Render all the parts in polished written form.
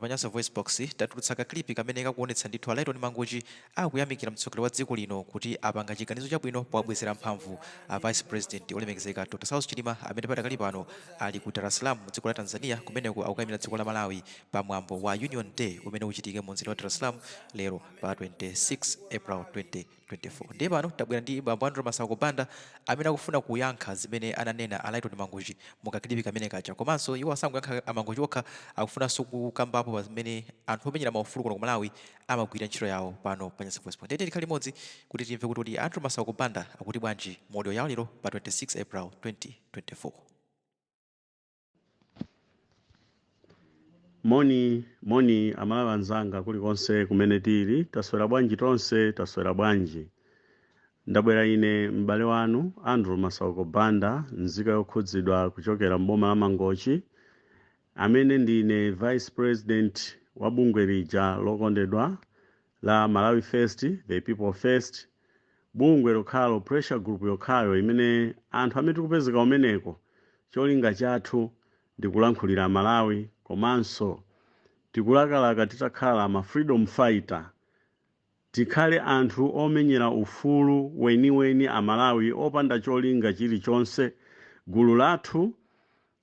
Pa Nyasa VoiceBox, tatulutsa ka clip kamene kakuonetsa ndithu a Lyton Mangochi akuyamikira mtsogoleri wa dziko lino kuti apanga chiganizo chabwino powabwezera mphamvu a Vice President olemekezeka Dr Saulos Chilima, amene padakali pano ali ku Dar es Salaam mu dziko la Tanzania. Kumeneko akukayimira dziko la Malawi pa mwambo wa Union Day umene uchitike mu mzinda wa Dar es Salaam lero pa 26 April 2024. Ndiye pano tabwera ndi bambo Andrew Masauko Banda amene akufuna kuyankha zimene ananena a Lyton Mangochi mu ka clip kamene kaja. Komanso iwo asangoyankha a Mangochi okha, akufunanso kukambapo pa zimene anthu omenyera maufulu kuno ku Malawi amagwira ntchito yawo pano pa Nyasa Voice Box. Ndiye tikhale limodzi kuti timve kuti kodi Andrew Masauko Banda akuti bwanji mu audio yawo lero pa 26 April 2024. Moni moni Amalawi anzanga kulikonse kumene tili, taswera bwanji tonse, taswera bwanji? Ndabwera ine m'bale wanu Andrew Masauko Banda, nzika yokhudzidwa kuchokera m'boma la Mangochi, amene ndine Vice President wa bungwe lija lokondedwa la Malawi First, The People First, bungwe lokhalo, pressure group yokhayo imene anthu amene tikupezeka kumeneko cholinga chathu ndikulankhulira Amalawi, komanso tikulakalaka titakhala ma freedom fighter, tikhale anthu omenyera ufulu weniweni Amalawi opanda cholinga chilichonse. Gulu lathu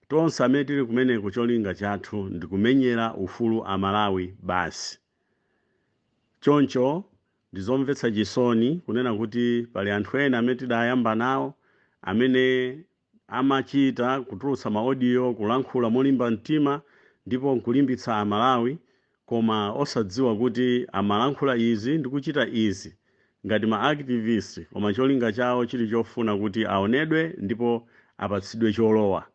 tonse amene tili kumeneko cholinga chathu ndikumenyera ufulu Amalawi basi. Choncho ndizomvetsa chisoni kunena kuti pali anthu ena amene tidayamba nawo amene amachita kutulutsa ma audio, kulankhula molimba mtima ndipo nkulimbitsa Amalawi, koma osadziwa kuti amalankhula izi ndi kuchita izi ngati ma activist, koma cholinga chawo chili chofuna kuti aonedwe ndipo apatsidwe cholowa.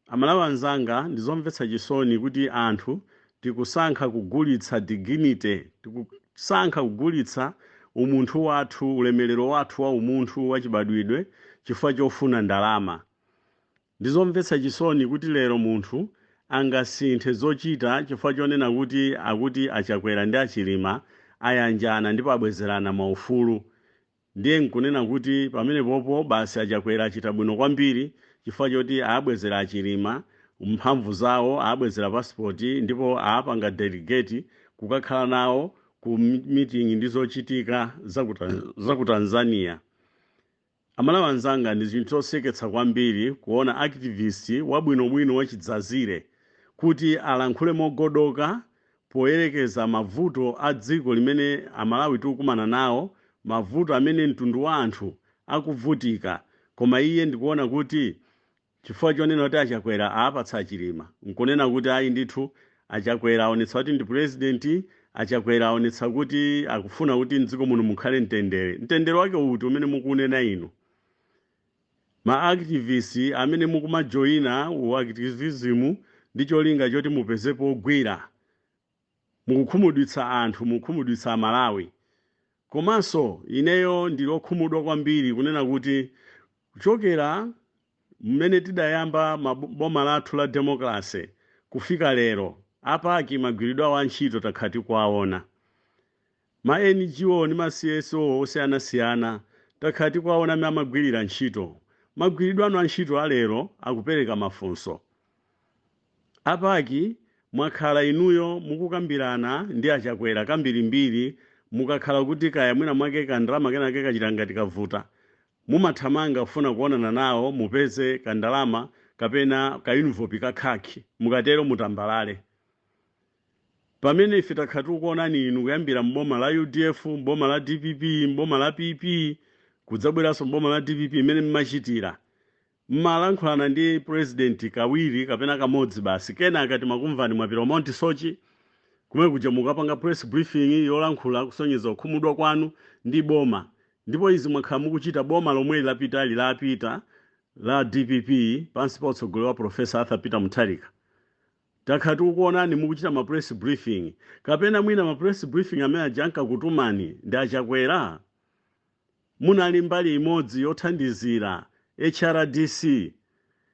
Amalawi anzanga, ndizomvetsa chisoni kuti anthu tikusankha kugulitsa dignity, tikusankha kugulitsa umunthu wathu, ulemerero wathu wa umunthu wachibadwidwe chifukwa chofuna ndalama. Ndizomvetsa chisoni kuti lero munthu angasinthe zochita chifukwa chonena kuti akuti aChakwera ndi aChilima ayanjana ndipo abwezerana maufulu, ndiye nkunena kuti pamenepopo basi aChakwera achita bwino kwambiri chifukwa choti aabwezera aChilima mphamvu zawo, aabwezera passport ndipo aapanga delegate kukakhala nawo ku meeting ndi zochitika za ku Tanzania. Amalawi anzanga, ndi zinthu zoseketsa kwambiri kuona activist wabwinobwino wachidzazire kuti alankhule mogodoka poyerekeza mavuto a dziko limene Amalawi tikukumana nawo, mavuto amene mtundu wa anthu akuvutika, koma iye ndikuona kuti chifukwa chonena kuti aChakwera aapatsa aChilima, nkunena kuti ayi ndithu, aChakwera aonetsa kuti ndi president, aChakwera aonetsa kuti akufuna kuti mdziko muno mukhale mtendere. Mtendere wake uti umene mukunena inu ma activist amene mukumajoyina u activism ndi cholinga choti mupezepo ogwira? Mukukhumudwitsa anthu, mukukhumudwitsa Amalawi. Komanso ineyo ndili okhumudwa kwambiri kunena kuti kuchokera mmene tidayamba boma lathu la democracy kufika lero, a PAC magwiridwe awo a ntchito takhala tikuwaona, ma NGO ndi ma CSO osiyanasiyana takhala tikuwaona amene amagwirira ntchito. Magwiridwe anu a ntchito alero akupereka mafunso. A PAC, mwakhala inuyo mukukambirana ndi aChakwera kambirimbiri. Mukakhala kuti kaya mwina mwake kandalama kenake kachita ngati kavuta, mumathamanga kufuna kuonana nawo mupeze kandalama kapena ka envelope kakhakhi, mukatero mutambalale. Pamene ife takhala tikukuonani inu kuyambira mboma la UDF, mboma la DPP, mboma la PP, kudzabweranso mboma la DPP, imene mmachitira mmalankhulana ndi president kawiri kapena kamodzi basi, kenaka timakumvani mwapita Mount Soche kumene kuja mukapanga press briefing yolankhula kusonyeza kukhumudwa kwanu ndi boma. Ndipo izi mwakhala mukuchita boma lomwe lapitali, lapita la DPP pansi pa utsogoleri wa Professor Arthur Peter Mutharika. Takhala tikukuonani mukuchita ma press briefing. Kapena mwina ma press briefing amene aja ankakutumani ndi aChakwera? Munali mbali imodzi yothandizira HRDC?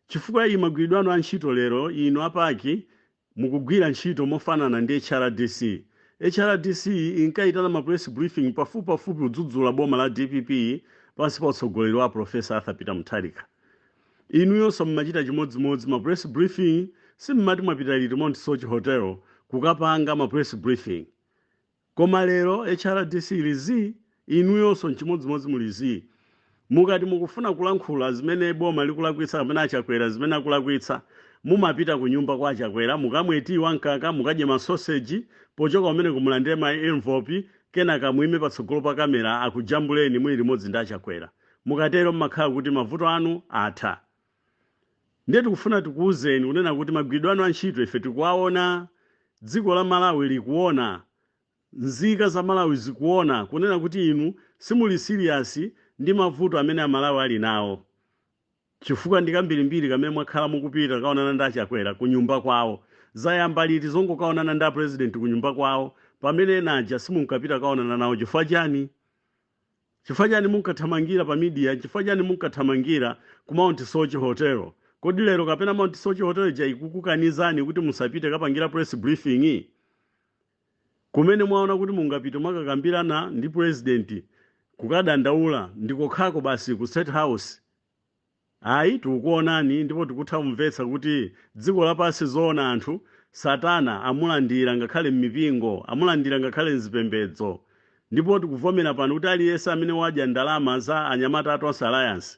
Chifukwa iyi magwiridwe anu a ntchito lero, inu a PAC mukugwira ntchito mofanana ndi HRDC. HRDC inkayitana ma press briefing pafupipafupi kudzudzula boma la DPP pansi pa utsogoleri wa Professor Arthur Peter Mutharika. Inuyonso mmachita chimodzimodzi ma press briefing. Simmati mwapita liti Mount Soche Hotel Kukapanga ma press briefing. Koma lero HRDC ili zii, inuyonso nchimodzimodzi muli zii. Mukati mukufuna kulankhula zimene boma likulakwitsa kapena aChakwera zimene akulakwitsa, mumapita ku nyumba kwa aChakwera, mukamwe tii wamkaka, mukadye masoseji, pochoka kumeneko mulandire ma envelope, kenaka muime patsogolo pa kamera akujambuleni muli limodzi ndi aChakwera. Mukatero mmakhala kuti mavuto anu atha. Ndiye tikufuna tikuwuzeni kunena kuti magwiridwe anu a ntchito ife tikuwaona, dziko la Malawi likuona, nzika za Malawi zikuona kunena kuti inu simuli serious ndi mavuto amene Amalawi ali nawo. Chifukwa ndi kambirimbiri kamene mwakhala mukupita kukaonana ndi aChakwera kunyumba kwawo. Zayamba liti zongokaonana ndi a president kunyumba kwawo pamene ena aja simunkapita kukaonana nawo chifukwa chani? Chifukwa chani munkathamangira pa media? Chifukwa chani munkathamangira ku Mount Soche Hotel? Kodi lero kapena Mount Soche Hotel ija ikukukanizani kuti musapite kapangira press briefing? Kumene mwaona kuti mungapite mwakakambirana ndi president kukadandaula ndikokhako basi ku State House? Ayi, tikukuonani ndipo tikutha kumvetsa kuti dziko lapansi zoona anthu satana amulandira ngakhale mmipingo, amulandira ngakhale mzipembedzo. Ndipo tikuvomera pano kuti aliyense amene wadya ndalama za anyamata a Tonse Alliance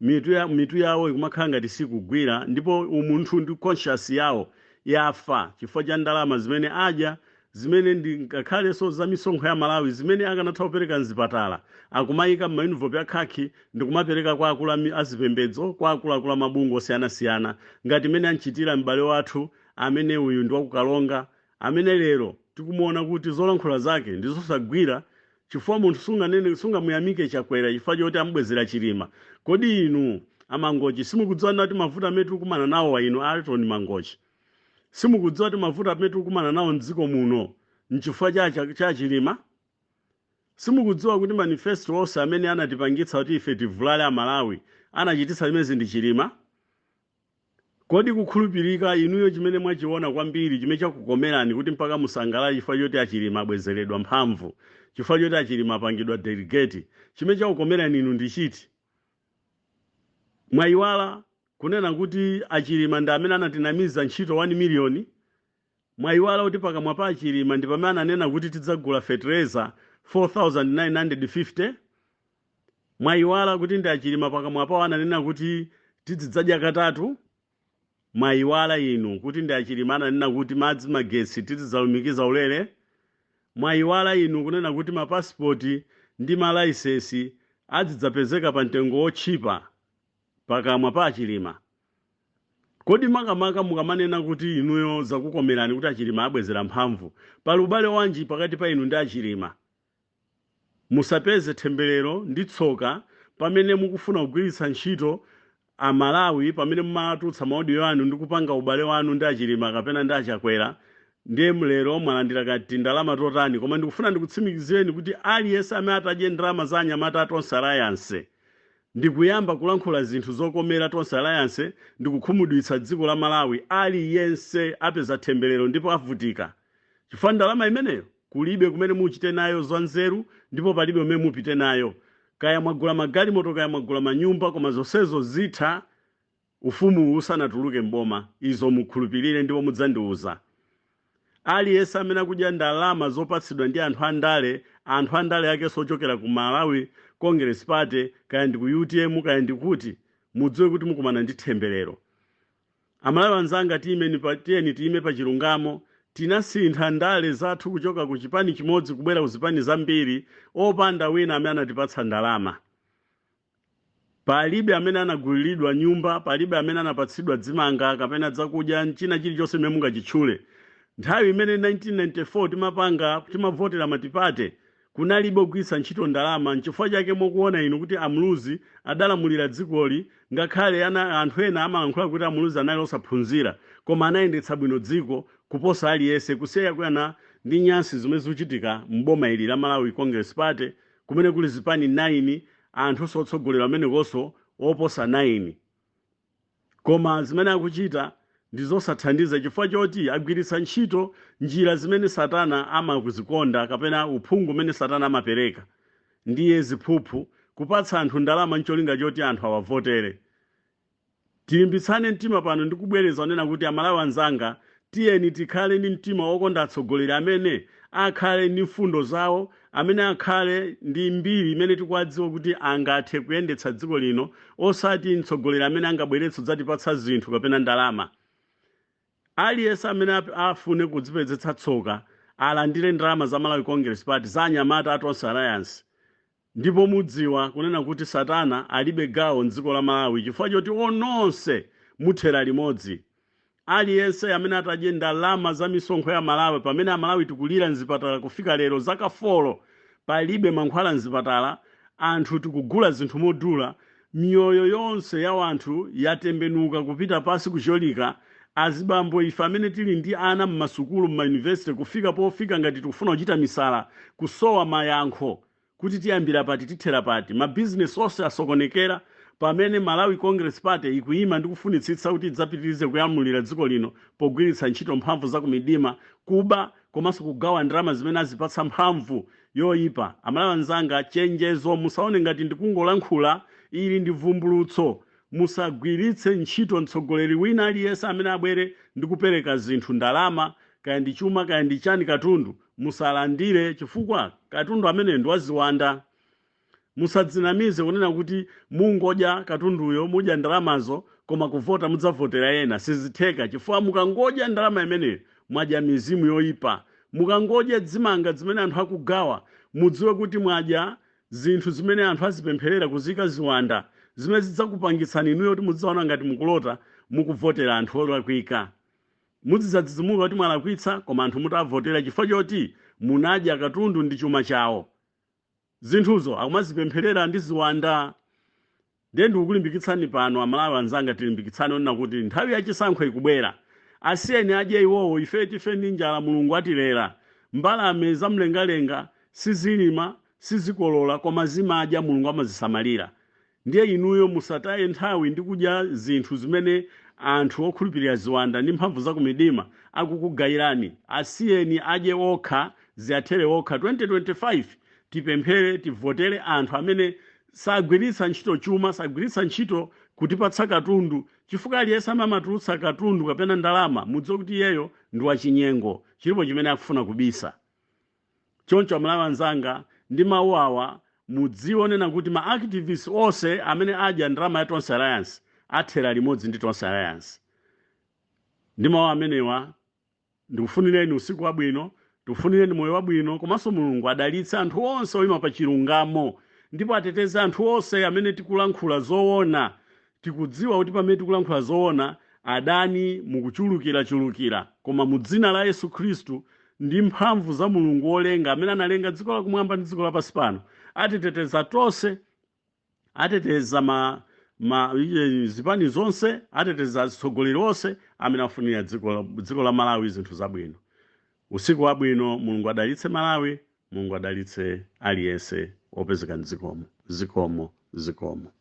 mitu yawo ikumakhala ngati sikugwira ndipo umunthu ndi conscious yawo yafa chifukwa cha ndalama zimene adya zimene ndi ngakhalenso za misonkho ya Malawi zimene akanatha kupereka mzipatala akumayika m'ma envelope a khaki ndikumapereka kwa akulu azipembedzo, kwa akuluakulu amabungwe osiyanasiyana ngati mmene anchitira m'bale wathu amene uyu ndi wakukalonga amene lero tikumuona kuti zolankhula zake ndi zosagwira chifukwa munthu sunganene sungamuyamike Chakwera chifukwa choti amubwezera Chilima. Kodi inu aMangochi simukudziwa nati mavuto amene tikukumana nawo? Inu Alton Mangochi, simukudziwa kuti mavuto amene tikukumana nawo mdziko muno nchifukwa cha Chilima? Simukudziwa kuti manifesto onse amene anatipangitsa kuti ife tivulale Amalawi anachititsa zimenezi ndi Chilima? Kodi kukhulupirika inuyo chimene mwachiona kwambiri chimene chakukomerani kuti mpaka musangalale chifukwa choti aChilima abwezeredwa mphamvu, chifukwa choti aChilima apangidwa delegate, chimene chakukomerani inu ndi chiti? Mwayiwala kunena kuti aChilima ndi amene anatinamiza ntchito 1 miliyoni? Mwayiwala kuti pakamwa pa aChilima ndi pamene ananena kuti tidzagula fetereza 4950? Mwayiwala kuti ndi aChilima pakamwa pawo ananena kuti tidzidzadya katatu? Mwayiwala inu kuti ndi aChilima ananena kuti madzi, magetsi tizidzalumikiza ulere? Mwayiwala inu kunena kuti mapasipoti ndi malaisesi azidzapezeka pa mtengo wotchipa pakamwa pa aChilima? Kodi makamaka mukamanena kuti inuyo zakukomerani kuti aChilima abwezera mphamvu, pali ubale wanji pakati pa inu ndi aChilima? Musapeze themberero ndi tsoka pamene mukufuna kugwiritsa ntchito Amalawi pamene mumatulutsa ma audio anu ndi kupanga ubale wanu ndi aChilima kapena ndi aChakwera. Ndiye lero mwalandira kati ndalama totani, koma ndikufuna ndikutsimikizireni kuti aliyense amene atadye ndalama za anyamata a Tonse Alliance ndikuyamba kulankhula zinthu zokomera Tonse Alliance ndikukhumudwitsa dziko la Malawi, aliyense apeza themberero ndipo avutika chifukwa ndalama imeneyo kulibe kumene muchite nayo zanzeru ndipo palibe kumene mupite nayo. Kaya mwagula magalimoto, kaya mwagula manyumba, koma zonsezo zitha ufumu usanatuluke mboma. Izo mukhulupirire ndipo mudzandiuza. Aliyense amene akudya ndalama zopatsidwa ndi anthu andale, anthu andale akenso ochokera ku Malawi Congress Party, kaya ndi ku UTM, kaya ndi kuti, mudziwe kuti mukumana ndi themberero. Amalawi anzanga, tiyeni tiyime pa chilungamo. Tinasintha ndale zathu kuchoka ku chipani chimodzi kubwera ku zipani zambiri opanda wina amene anatipatsa ndalama. Palibe amene anaguliridwa nyumba, palibe amene anapatsidwa dzimanga kapena dzakudya, china chilichonse chimene mungachitchule. Nthawi imene 1994 timapanga timavotera multiparty, kunalibe kugwiritsa ntchito ndalama. Nchifukwa chake mukuona inu kuti aMuluzi adalamulira dzikoli ngakhale anthu ena amalankhula kuti aMuluzi anali osaphunzira, koma anayendetsa bwino dziko kuposa aliyense, kusiyana ndi nyansi zimene zikuchitika m'boma ili la Malawi Congress Party kumene kuli zipani 9, anthu otsogolera amenekonso oposa 9, koma zimene akuchita ndi zosathandiza chifukwa choti agwiritsa ntchito njira zimene satana amazikonda kapena uphungu umene satana amapereka, ndiye ziphuphu, kupatsa anthu ndalama ncholinga choti anthu awavotere. Tilimbitsane mtima pano ndi kubwereza kunena kuti Amalawi anzanga, Tiyeni tikhale ndi mtima wokonda atsogoleri amene akhale ndi mfundo zawo, amene akhale ndi mbiri imene tikuwadziwa kuti angathe kuyendetsa dziko lino, osati mtsogoleri amene angabweretse kudzatipatsa zinthu kapena ndalama. Aliyense amene afune kudzipezetsa tsoka alandire ndalama za Malawi Congress Party, za anyamata a Tonse Alliance, ndipo mudziwa kunena kuti Satana alibe gawo mdziko la Malawi, chifukwa choti ononse muthera limodzi. Aliyense amene atadye ndalama za misonkho ya Malawi pamene Amalawi tikulira mzipatala, kufika lero zaka 4 palibe mankhwala mzipatala, anthu tikugula zinthu modula, miyoyo yonse ya wanthu yatembenuka kupita pasi kucholika, azibambo ife amene tili ndi ana mmasukulu, mmayunivesiti, kufika pofika ngati tikufuna kuchita misala, kusowa mayankho kuti tiyambira pati, tithera pati, mabizinesi onse asokonekera, pamene Malawi Congress Party ikuyima ndi kufunitsitsa kuti idzapitirize kuyamulira dziko lino pogwiritsa ntchito mphamvu za kumidima, kuba komanso kugawa ndalama zimene azipatsa mphamvu yoyipa. Amalawi anzanga, chenjezo! Musaone ngati ndikungolankhula, ili ndi vumbulutso. Musagwiritse ntchito mtsogoleri wina aliyense amene abwere ndi kupereka zinthu, ndalama, kaya ndi chuma, kaya ndi chani, katundu. Musalandire, chifukwa katundu ameneyo ndi waziwanda. Musadzinamize kunena kuti mungodya katunduyo, mudya ndalamazo, koma kuvota mudzavotera ena. Sizitheka, chifukwa mukangodya ndalama imeneyo mwadya mizimu yoyipa. Mukangodya dzimanga zimene anthu akugawa, mudziwe kuti mwadya zinthu zimene anthu azipempherera kuzika ziwanda, zimene zidzakupangitsani inuyo kuti mudzaona ngati mukulota, mukuvotera anthu olakwika. Muzidzadzidzimuka kuti mwalakwitsa, koma anthu mutavotera, chifukwa choti munadya katundu ndi chuma chawo. Zinthuzo akumazipempherera ndi ziwanda. Ndiye ndikukulimbikitsani pano, Amalawi anzanga, tilimbikitsani onena kuti nthawi yachisankho ikubwera. Asiyeni adye iwowo, ife tife ndi njala, Mulungu atilera. Mbalame zamlengalenga sizilima, sizikolola, koma zimadya, Mulungu amazisamalira. Ndiye inuyo musataye nthawi ndi kudya zinthu zimene anthu okhulupirira ziwanda ndi mphamvu za kumidima akukugayirani. Asiyeni adye okha, ziathere okha. 2025 tipemphere, tivotere anthu amene sagwiritsa ntchito chuma, sagwiritsa ntchito kutipatsa katundu, chifukwa aliyense amamatulutsa katundu kapena ndalama, mudziwe kuti iyeyo ndi wachinyengo, chilipo chimene akufuna kubisa. Choncho Amalawi anzanga, ndi mawu awa, mudziwe onena kuti ma activists onse amene adya ndalama ya Tonse Alliance athera limodzi ndi Tonse Alliance. Ndi mawu amenewa, ndikufunireni usiku wabwino, ndikufunireni moyo wabwino, komanso Mulungu adalitse anthu onse oyima pa chilungamo ndipo ateteze anthu onse amene tikulankhula zoona. Tikudziwa kuti pamene tikulankhula zoona, adani mukuchulukirachulukira, koma mu dzina la Yesu Khristu ndi mphamvu za Mulungu wolenga amene analenga dziko lakumwamba ndi dziko lapansi pano, atiteteza tonse, ateteza ma zipani zonse, ateteza atsogoleri onse amene afunira dziko la Malawi zinthu zabwino. Usiku wabwino. Mulungu adalitse Malawi, Mulungu adalitse aliyense wopezeka mdzikomo. Zikomo, zikomo.